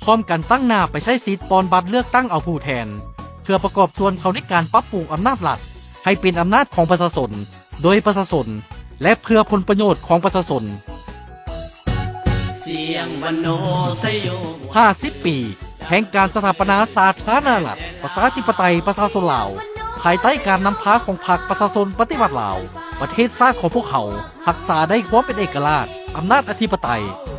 ພ້ອມກັນຕັ້ງໜ້າໄປໃຊ້ສິດປ່ອນບັດເລືອກຕັ້ງເອົາຜູ້ແທນ ເພື່ອປະກອບສ່ວນເຂົ້າໃນການປັບປຸງອຳນາດລັດ ໃຫ້ເປັນອຳນາດຂອງປະຊາຊົນ, ໂດຍປະຊາຊົນ ແລະ ເພື່ອຜົນປະໂຫຍດຂອງປະຊາຊົນ. ຫ້າສິບປີແຫ່ງການສະຖາປະນາສາທາລະນະລັດ ປະຊາທິປະໄຕ ປະຊາຊົນລາວ ພາຍໃຕ້ການນຳພາຂອງພັກປະຊາຊົນປະຕິວັດລາວ, ປະເທດຊາດຂອງພວກເຮົາ ຮັກສາໄດ້ຄວາມເປັນເອກະລາດ, ອຳນາດອະທິປະໄຕ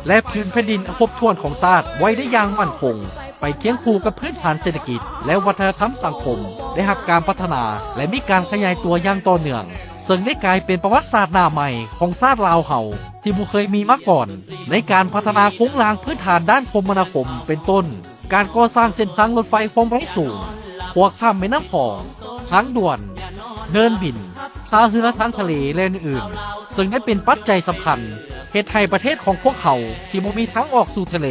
ແລະ ພື້ນແຜ່ນດິນອັນຄົບຖ້ວນຂອງຊາດໄວ້ໄດ້ຢ່າງໝັ້ນຄົງ, ໄປຄຽງຄູ່ກັບພື້ນຖານເສດຖະກິດ ແລະ ວັດທະນະທຳສັງຄົມ ໄດ້ຮັບການພັດທະນາ ແລະ ມີການຂະຫຍາຍຕົວຢ່າງຕໍ່ເນື່ອງ, ເຊິ່ງໄດ້ກາຍເປັນປະຫວັດສາດໜ້າໃໝ່ຂອງຊາດລາວເຮົາ ທີ່ບໍ່ເຄີຍມີມາກ່ອນ ໃນການພັດທະນາໂຄງລ່າງພື້ນຖານດ້ານຄົມມະນາຄົມ ເປັນຕົ້ນ ການກໍ່ສ້າງເສັ້ນທາງລົດໄຟຄວາມໄວສູງ, ຂົວຂ້າມແມ່ນ້ຳຂອງ, ທາງດ່ວນ, ເດີ່ນບິນ, ທ່າເຮືອທາງທະເລ ແລະ ອື່ນໆ ເຊິ່ງໄດ້ເປັນປັດໄຈສຳຄັນ ເຮັດໃຫ້ປະເທດຂອງພວກເຮົາທີ່ບໍ່ມີທາງອອກສູ່ທະເລ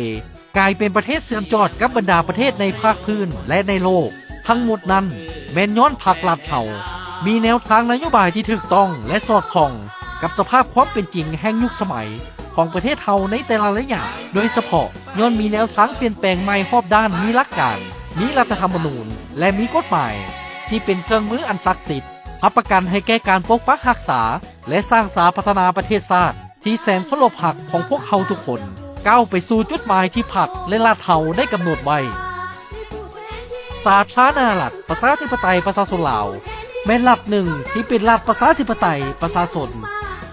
ກາຍເປັນປະເທດເຊື່ອມຈອດກັບບັນດາປະເທດໃນພາກພື້ນ ແລະ ໃນໂລກ. ທັງໝົດນັ້ນແມ່ນຍ້ອນພັກລັດເຮົາມີແນວທາງນະໂຍບາຍທີ່ຖືກຕ້ອງ ແລະ ສອດຄ່ອງກັບສະພາບຄວາມເປັນຈິງແຫ່ງຍຸກສະໄໝຂອງປະເທດເຮົາໃນແຕ່ລະໄລຍະ, ໂດຍສະເພາະຍ້ອນມີແນວທາງປ່ຽນແປງໃໝ່ຮອບດ້ານ, ມີຫຼັກການ, ມີລັດຖະທຳມະນູນ ແລະ ມີກົດໝາຍທີ່ເປັນເຄື່ອງມືອັນສັກສິດ ຮັບປະກັນໃຫ້ແກ່ການປົກປັກຮັກສາ ແລະ ສ້າງສາພັດທະນາປະເທດຊາດ ທີ່ແສນເຄົາລົບຮັກຂອງພວກເຮົາທຸກຄົນ ກ້າວໄປສູ່ຈຸດໝາຍທີ່ພັກ ແລະ ລັດເຮົາໄດ້ກຳນົດໄວ້. ສາທາລະນະລັດ ປະຊາທິປະໄຕ ປະຊາຊົນລາວ ແມ່ນລັດໜຶ່ງທີ່ເປັນລັດປະຊາທິປະໄຕ ປະຊາຊົນ,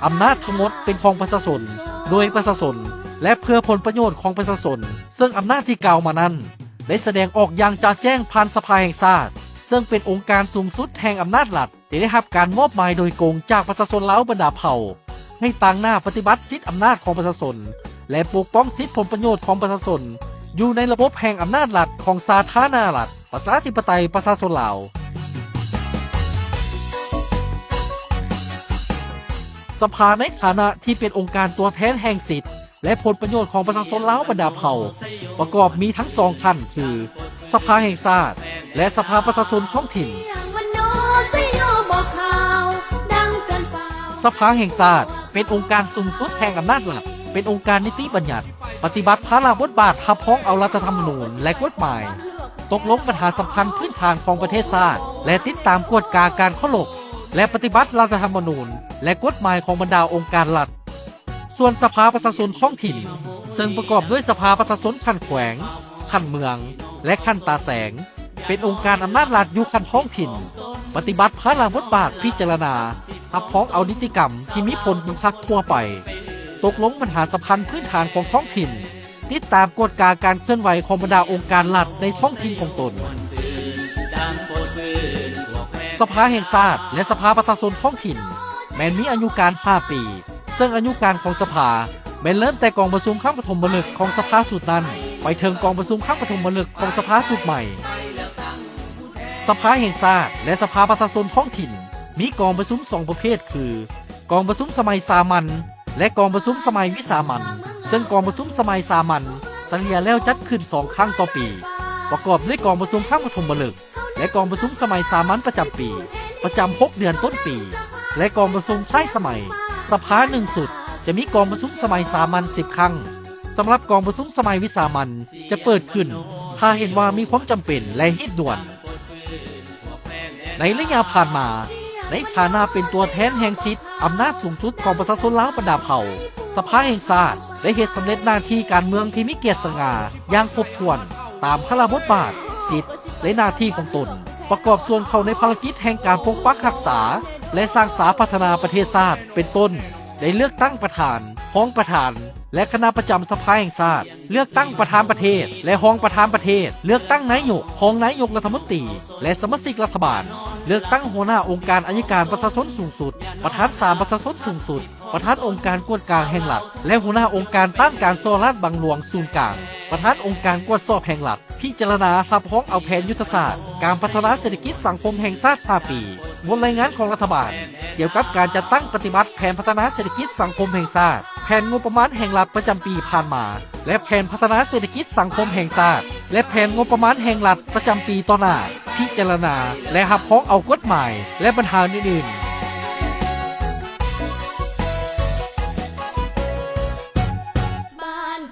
ອຳນາດທັງໝົດເປັນຂອງປະຊາຊົນ, ໂດຍປະຊາຊົນ ແລະ ເພື່ອຜົນປະໂຫຍດຂອງປະຊາຊົນ, ເຊິ່ງອຳນາດທີ່ກ່າວມານັ້ນ ໄດ້ສະແດງອອກຢ່າງຈະແຈ້ງຜ່ານສະພາແຫ່ງຊາດ, ເຊິ່ງເປັນອົງການສູງສຸດແຫ່ງອຳນາດລັດ ທີ່ໄດ້ຮັບການມອບໝາຍໂດຍກົງຈາກປະຊາຊົນລາວບັນດາເຜົ່າ ໃຫ້ຕາງໜ້າປະຕິບັດສິດອຳນາດຂອງປະຊາຊົນ ແລະ ປົກປ້ອງສິດຜົນປະໂຫຍດຂອງປະຊາຊົນ ຢູ່ໃນລະບົບແຫ່ງອຳນາດລັດຂອງສາທາລະນະລັດ ປະຊາທິປະໄຕ ປະຊາຊົນລາວ. ສະພາໃນຖານະທີ່ເປັນອົງການຕົວແທນແຫ່ງສິດ ແລະ ຜົນປະໂຫຍດຂອງປະຊາຊົນລາວບັນດາເຜົ່າ ປະກອບມີທັງສອງຂັ້ນ ຄື ສະພາແຫ່ງຊາດ ແລະ ສະພາປະຊາຊົນທ້ອງຖິ່ນ. ສະພາແຫ່ງຊາດ ເປັນອົງການສູງສຸດແຫ່ງອຳນາດລັດ, ເປັນອົງການນິຕິບັນຍັດ, ປະຕິບັດພາລະບົດບາດຮັບຮອງເອົາລັດຖະທຳມະນູນ ແລະ ກົດໝາຍ, ຕົກລົງບັນຫາສຳຄັນພື້ນຖານຂອງປະເທດຊາດ ແລະ ຕິດຕາມກວດກາການເຄົາລົບ ແລະ ປະຕິບັດລັດຖະທຳມະນູນ ແລະ ກົດໝາຍຂອງບັນດາອົງການລັດ. ສ່ວນສະພາປະຊາຊົນທ້ອງຖິ່ນ ເຊິ່ງປະກອບດ້ວຍສະພາປະຊາຊົນຂັ້ນແຂວງ, ຂັ້ນເມືອງ ແລະ ຂັ້ນຕາແສງ ເປັນອົງການອຳນາດລັດຢູ່ຂັ້ນທ້ອງຖິ່ນ, ປະຕິບັດພາລະບົດບາດພິຈາລະນາ, ຮັບຮອງເອົານິຕິກຳທີ່ມີຜົນບັງຄັບທົ່ວໄປ, ຕົກລົງບັນຫາສຳຄັນພື້ນຖານຂອງທ້ອງຖິ່ນ, ຕິດຕາມກວດກາການເຄື່ອນໄຫວຂອງບັນດາອົງການລັດໃນທ້ອງຖິ່ນຂອງຕົນ. ສະພາແຫ່ງຊາດ ແລະ ສະພາປະຊາຊົນທ້ອງຖິ່ນ ແມ່ນມີອາຍຸການຫ້າປີ, ເຊິ່ງອາຍຸການຂອງສະພາແມ່ນເລີ່ມແຕ່ກອງປະຊຸມຄັ້ງປະຖົມມະລຶກຂອງສະພາຊຸດນັ້ນ ໄປເຖິງກອງປະຊຸມຄັ້ງປະຖົມມະລຶກຂອງສະພາຊຸດໃໝ່. ສະພາແຫ່ງຊາດ ແລະ ສະພາປະຊາຊົນທ້ອງຖິ່ນ ມີກອງປະຊຸມສອງປະເພດ ຄື ກອງປະຊຸມສະໄໝສາມັນ ແລະ ກອງປະຊຸມສະໄໝວິສາມັນ, ເຊິ່ງກອງປະຊຸມສະໄໝສາມັນສະເລ່ຍແລ້ວຈັດຂຶ້ນສອງຄັ້ງຕໍ່ປີ, ປະກອບດ້ວຍກອງປະຊຸມຄັ້ງປະຖົມມະລຶກ ແລະ ກອງປະຊຸມສະໄໝສາມັນປະຈຳປີ, ປະຈຳຫົກເດືອນຕົ້ນປີ ແລະ ກອງປະຊຸມທ້າຍສະໄໝ. ສະພາໜຶ່ງຊຸດຈະມີກອງປະຊຸມສະໄໝສາມັນສິບຄັ້ງ. ສຳລັບກອງປະຊຸມສະໄໝວິສາມັນຈະເປີດຂຶ້ນ ຖ້າເຫັນວ່າມີຄວາມຈຳເປັນ ແລະ ຮີບດ່ວນ. ໃນໄລຍະຜ່ານມາ, ໃນຖານະເປັນຕົວແທນແຫ່ງສິດອຳນາດສູງສຸດຂອງປະຊາຊົນລາວບັນດາເຜົ່າ, ສະພາແຫ່ງຊາດໄດ້ເຮັດສຳເລັດໜ້າທີ່ການເມືອງທີ່ມີກຽດສະຫງ່າຢ່າງຄົບຖ້ວນ ຕາມພາລະບົດບາດ, ສິດ ແລະ ໜ້າທີ່ຂອງຕົນ, ປະກອບສ່ວນເຂົ້າໃນພາລະກິດແຫ່ງການປົກປັກຮັກສາ ແລະ ສ້າງສາພັດທະນາປະເທດຊາດ ເປັນຕົ້ນ ໄດ້ເລືອກຕັ້ງປະທານ, ຮອງປະທານ ແລະ ຄະນະປະຈຳສະພາແຫ່ງຊາດ, ເລືອກຕັ້ງປະທານປະເທດ ແລະ ຮອງປະທານປະເທດ, ເລືອກຕັ້ງນາຍົກ, ຮອງນາຍົກລັດຖະມົນຕີ ແລະ ສະມາຊິກລັດຖະບານ, ເລືອກຕັ້ງຫົວໜ້າອົງການໄອຍະການປະຊາຊົນສູງສຸດ, ປະທານສານປະຊາຊົນສູງສຸດ, ປະທານອົງການກວດກາແຫ່ງລັດ ແລະ ຫົວໜ້າອົງການຕ້ານການສໍ້ລາດບັງຫຼວງສູນກາງ, ປະທານອົງການກວດສອບແຫ່ງລັດ, ພິຈາລະນາຮັບຮອງເອົາແຜນຍຸດທະສາດການພັດທະນາເສດຖະກິດສັງຄົມແຫ່ງຊາດຫ້າປີ, ບົດລາຍງານຂອງລັດຖະບານກ່ຽວກັບການຈັດຕັ້ງປະຕິບັດແຜນພັດທະນາເສດຖະກິດສັງຄົມແຫ່ງຊາດ, ແຜນງົບປະມານແຫ່ງລັດປະຈຳປີຜ່ານມາ ແລະ ແຜນພັດທະນາເສດຖະກິດສັງຄົມແຫ່ງຊາດ ແລະ ແຜນງົບປະມານແຫ່ງລັດປະຈຳປີຕໍ່ໜ້າ, ພິຈາລະນາ ແລະ ຮັບຮອງເອົາກົດໝາຍ ແລະ ບັນຫາອື່ນໆ.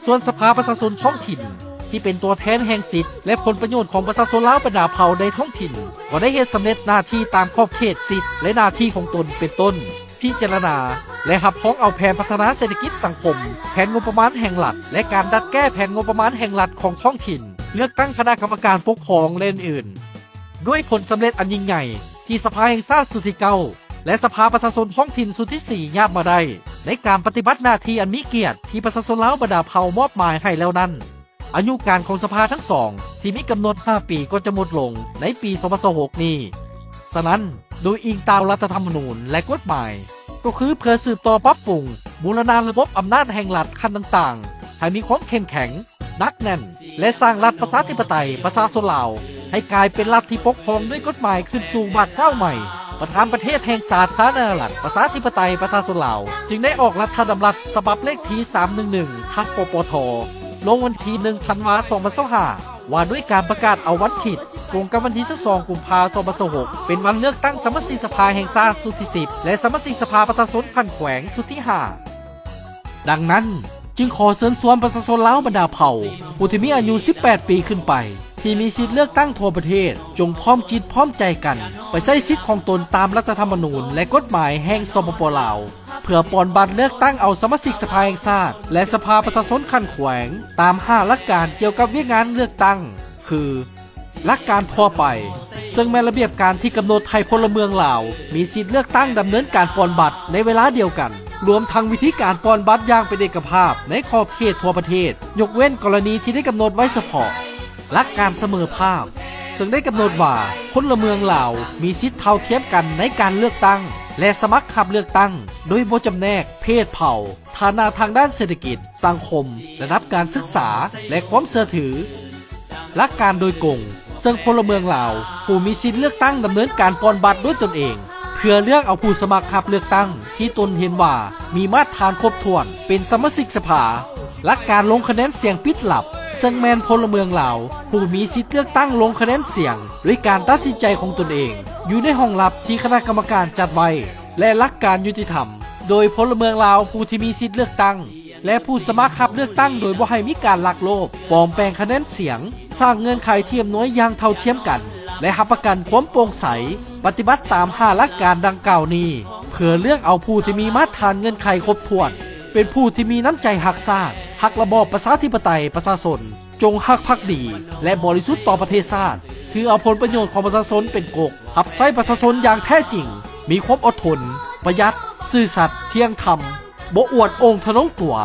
ສ່ວນສະພາປະຊາຊົນທ້ອງຖິ່ນ ທີ່ເປັນຕົວແທນແຫ່ງສິດ ແລະ ຜົນປະໂຫຍດຂອງປະຊາຊົນລາວບັນດາເຜົ່າໃນທ້ອງຖິ່ນ ກໍໄດ້ເຮັດສຳເລັດໜ້າທີ່ຕາມຂອບເຂດສິດ ແລະ ໜ້າທີ່ຂອງຕົນ ເປັນຕົ້ນ ພິຈາລະນາ ແລະ ຮັບຮອງເອົາແຜນພັດທະນາເສດຖະກິດສັງຄົມ, ແຜນງົບປະມານແຫ່ງລັດ ແລະ ການດັດແກ້ແຜນງົບປະມານແຫ່ງລັດຂອງທ້ອງຖິ່ນ, ເລືອກຕັ້ງຄະນະກຳມະການປົກຄອງ ແລະ ອື່ນໆ. ດ້ວຍຜົນສຳເລັດອັນຍິ່ງໃຫຍ່ ທີ່ສະພາແຫ່ງຊາດຊຸດທີເກົ້າ ແລະ ສະພາປະຊາຊົນທ້ອງຖິ່ນຊຸດທີສີ່ຍາດມາໄດ້ ໃນການປະຕິບັດໜ້າທີ່ອັນມີກຽດທີ່ປະຊາຊົນລາວບັນດາເຜົ່າມອບໝາຍໃຫ້ແລ້ວນັ້ນ, ອາຍຸການຂອງສະພາທັງສອງທີ່ມີກຳນົດຫ້າປີກໍຈະໝົດລົງໃນປີສອງພັນຊາວຫົກນີ້. ສະນັ້ນ, ໂດຍອີງຕາມລັດຖະທຳມະນູນ ແລະ ກົດໝາຍ, ກໍຄືເພື່ອສືບຕໍ່ປັບປຸງ, ບູລະນະລະບົບອຳນາດແຫ່ງລັດຂັ້ນຕ່າງໆ ໃຫ້ມີຄວາມເຂັ້ມແຂງ, ໜັກແໜ້ນ ແລະ ສ້າງລັດປະຊາທິປະໄຕປະຊາຊົນລາວ ໃຫ້ກາຍເປັນລັດທີ່ປົກຄອງດ້ວຍກົດໝາຍຂຶ້ນສູ່ບາດກ້າວໃໝ່, ປະທານປະເທດແຫ່ງສາທາລະນະລັດປະຊາທິປະໄຕປະຊາຊົນລາວ ຈຶ່ງໄດ້ອອກລັດຖະດຳລັດສະບັບເລກທີສາມໜຶ່ງໜຶ່ງ ທັບ ປປທ ລົງວັນທີໜຶ່ງ ທັນວາ ສອງພັນຊາວຫ້າ ວ່າດ້ວຍການປະກາດເອົາວັນທິດ ກົງກັບວັນທີຊາວສອງ ກຸມພາ ສອງພັນຊາວຫົກ ເປັນວັນເລືອກຕັ້ງສະມາຊິກສະພາແຫ່ງຊາດຊຸດທີສິບ ແລະ ສະມາຊິກສະພາປະຊາຊົນຂັ້ນແຂວງຊຸດທີຫ້າ. ດັ່ງນັ້ນ, ຈຶ່ງຂໍເຊີນຊວນປະຊາຊົນລາວບັນດາເຜົ່າ ຜູ້ທີ່ມີອາຍຸສິບແປດປີຂຶ້ນໄປ ທີ່ມີສິດເລືອກຕັ້ງທົ່ວປະເທດ ຈົ່ງພ້ອມຈິດພ້ອມໃຈກັນ ໄປໃຊ້ສິດຂອງຕົນຕາມລັດຖະທຳມະນູນ ແລະ ກົດໝາຍແຫ່ງ ສປປ ລາວ ເພື່ອປ່ອນບັດເລືອກຕັ້ງເອົາສະມາຊິກສະພາແຫ່ງຊາດ ແລະ ສະພາປະຊາຊົນຂັ້ນແຂວງ ຕາມຫ້າຫຼັກການກ່ຽວກັບວຽກງານເລືອກຕັ້ງ ຄື ຫຼັກການທົ່ວໄປ, ເຊິ່ງແມ່ນລະບຽບການທີ່ກຳນົດໃຫ້ພົນລະເມືອງລາວມີສິດເລືອກຕັ້ງດຳເນີນການປ່ອນບັດໃນເວລາດຽວກັນ, ລວມທັງວິທີການປ່ອນບັດຢ່າງເປັນເອກະພາບໃນຂອບເຂດທົ່ວປະເທດ, ຍົກເວັ້ນກໍລະນີທີ່ໄດ້ກຳນົດໄວ້ສະເພາະ. ຫຼັກການສະເໝີພາບ, ເຊິ່ງໄດ້ກຳນົດວ່າພົນລະເມືອງລາວມີສິດເທົ່າທຽມກັນໃນການເລືອກຕັ້ງ ແລະ ສະໝັກຮັບເລືອກຕັ້ງ ໂດຍບໍ່ຈຳແນກເພດ, ເຜົ່າ, ຖານະທາງດ້ານເສດຖະກິດ, ສັງຄົມ, ລະດັບການສຶກສາ ແລະ ຄວາມເຊື່ອຖື. ຫຼັກການໂດຍກົງ, ເຊິ່ງພົນລະເມືອງລາວຜູ້ມີສິດເລືອກຕັ້ງດຳເນີນການປ່ອນບັດດ້ວຍຕົນເອງ ເພື່ອເລືອກເອົາຜູ້ສະໝັກຮັບເລືອກຕັ້ງທີ່ຕົນເຫັນວ່າມີມາດຖານຄົບຖ້ວນເປັນສະມາຊິກສະພາ. ຫຼັກການລົງຄະແນນສຽງປິດລັບ, ເຊິ່ງແມ່ນພົນລະເມືອງລາວຜູ້ມີສິດເລືອກຕັ້ງລົງຄະແນນສຽງດ້ວຍການຕັດສິນໃຈຂອງຕົນເອງ ຢູ່ໃນຫ້ອງລັບທີ່ຄະນະກຳມະການຈັດໄວ້. ແລະ ຫຼັກການຍຸຕິທຳ, ໂດຍພົນລະເມືອງລາວຜູ້ທີ່ມີສິດເລືອກຕັ້ງ ແລະ ຜູ້ສະໝັກຮັບເລືອກຕັ້ງໂດຍບໍ່ໃຫ້ມີການລັກໂລບ, ປອມແປງຄະແນນສຽງ, ສ້າງເງື່ອນໄຂທີ່ອຳນວຍຢ່າງເທົ່າທຽມກັນ ແລະ ຮັບປະກັນຄວາມໂປ່ງໃສ, ປະຕິບັດຕາມຫ້າຫຼັກການດັ່ງກ່າວນີ້ ເພື່ອເລືອກເອົາຜູ້ທີ່ມີມາດຖານເງື່ອນໄຂຄົບຖ້ວນ, ເປັນຜູ້ທີ່ມີນ້ຳໃຈຮັກຊາດ, ຮັກລະບອບປະຊາທິປະໄຕປະຊາຊົນ, ຈົ່ງຮັກພັກດີ ແລະ ບໍລິສຸດຕໍ່ປະເທດຊາດ, ຖືເອົາຜົນປະໂຫຍດຂອງປະຊາຊົນເປັນກົກ, ຮັບໃຊ້ປະຊາຊົນຢ່າງແທ້ຈິງ, ມີຄວາມອົດທົນ, ປະຢັດ, ຊື່ສັດ, ທ່ຽງທຳ, ບໍ່ອວດອົ່ງທະນົງຕົວ,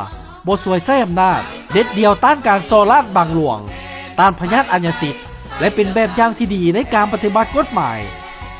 ບໍ່ສວຍໃຊ້ອຳນາດ, ເດັດດ່ຽວຕ້ານການສໍ້ລາດບັງຫຼວງ, ຕ້ານພະຍາດອາຍາສິດ ແລະ ເປັນແບບຢ່າງທີ່ດີໃນການປະຕິບັດກົດໝາຍ,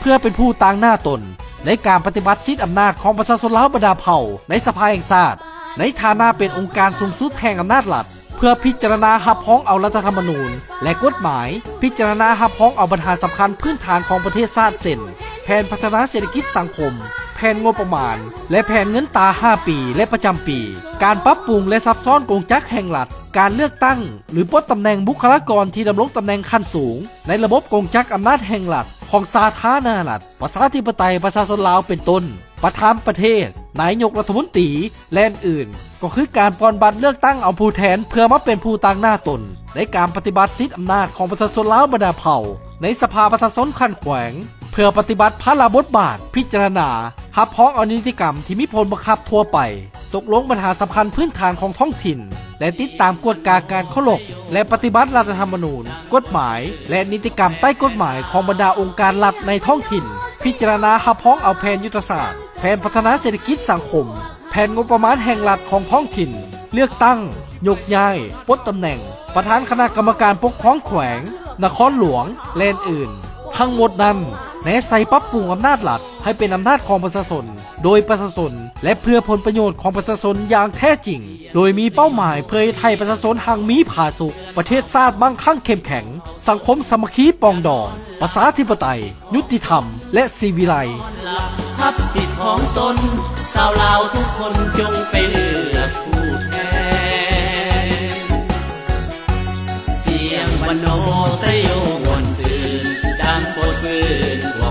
ເພື່ອເປັນຜູ້ຕາງໜ້າຕົນໃນການປະຕິບັດສິດອຳນາດຂອງປະຊາຊົນລາວບັນດາເຜົ່າໃນສະພາແຫ່ງຊາດ ໃນຖານະເປັນອົງການສູງສຸດແຫ່ງອຳນາດລັດ. ເພື່ອພິຈາລະນາຮັບຮອງເອົາລັດຖະທຳມະນູນ ແລະ ກົດໝາຍ, ພິຈາລະນາຮັບຮອງເອົາບັນຫາສຳຄັນພື້ນຖານຂອງປະເທດຊາດ ເຊັ່ນ ແຜນພັດທະນາເສດຖະກິດສັງຄົມ, ແຜນງົບປະມານ ແລະ ແຜນເງິນຕາຫ້າປີ ແລະ ປະຈຳປີ, ການປັບປຸງ ແລະ ຊັບຊ້ອນກົງຈັກແຫ່ງລັດ, ການເລືອກຕັ້ງ ຫຼື ປົດຕຳແໜ່ງບຸກຄະລາກອນທີ່ດຳລົງຕຳແໜ່ງຂັ້ນສູງໃນລະບົບກົງຈັກອຳນາດແຫ່ງລັດຂອງສາທາລະນະລັດ ປະຊາທິປະໄຕປະຊາຊົນລາວ ເປັນຕົ້ນ ປະທານປະເທດ, ນາຍົກລັດຖະມົນຕີ ແລະ ອື່ນໆ ກໍຄືການປ່ອນບັດເລືອກຕັ້ງເອົາຜູ້ແທນເພື່ອມາເປັນຜູ້ຕາງໜ້າຕົນໃນການປະຕິບັດສິດອຳນາດຂອງປະຊາຊົນລາວບັນດາເຜົ່າໃນສະພາປະຊາຊົນຂັ້ນແຂວງ ເພື່ອປະຕິບັດພາລະບົດບາດ, ພິຈາລະນາ, ຮັບຮອງເອົານິຕິກຳທີ່ມີຜົນບັງຄັບທົ່ວໄປ, ຕົກລົງບັນຫາສຳຄັນພື້ນຖານຂອງທ້ອງຖິ່ນ ແລະ ຕິດຕາມກວດກາການເຄົາລົບ ແລະ ປະຕິບັດລັດຖະທຳມະນູນ, ກົດໝາຍ ແລະ ນິຕິກຳໃຕ້ກົດໝາຍຂອງບັນດາອົງການລັດໃນທ້ອງຖິ່ນ, ພິຈາລະນາຮັບຮອງເອົາແຜນຍຸດທະສາດ, ແຜນພັດທະນາເສດຖະກິດສັງຄົມ, ແຜນງົບປະມານແຫ່ງລັດຂອງທ້ອງຖິ່ນ, ເລືອກຕັ້ງ, ຍົກຍ້າຍ, ປົດຕຳແໜ່ງ, ປະທານຄະນະກຳມະການປົກຄອງແຂວງ, ນະຄອນຫຼວງ ແລະ ອື່ນໆ. ທັງໝົດນັ້ນ ແນໃສ່ປັບປຸງອຳນາດລັດໃຫ້ເປັນອຳນາດຂອງປະຊາຊົນ, ໂດຍປະຊາຊົນ ແລະ ເພື່ອຜົນປະໂຫຍດຂອງປະຊາຊົນຢ່າງແທ້ຈິງ, ໂດຍມີເປົ້າໝາຍເພື່ອເຮັດໃຫ້ປະຊາຊົນຮັ່ງມີຜາສຸກ, ປະເທດຊາດມັ່ງຄັ່ງເຂັ້ມແຂງ, ສັງຄົມສາມັກຄີປອງດອງ, ປະຊາທິປະໄຕ, ຍຸຕິທຳ ແລະ ສີວິໄລ. ຮັບສິດຂອງຕົນ, ຊາວລາວທຸກຄົນຈົ່ງໄປເລືອກຜູ້ແທນ. ສຽງວັນໂນໄຊໂຍມ່ວນຊື່ນ, ດັ່ງໂພດພື້ນທົ່ວ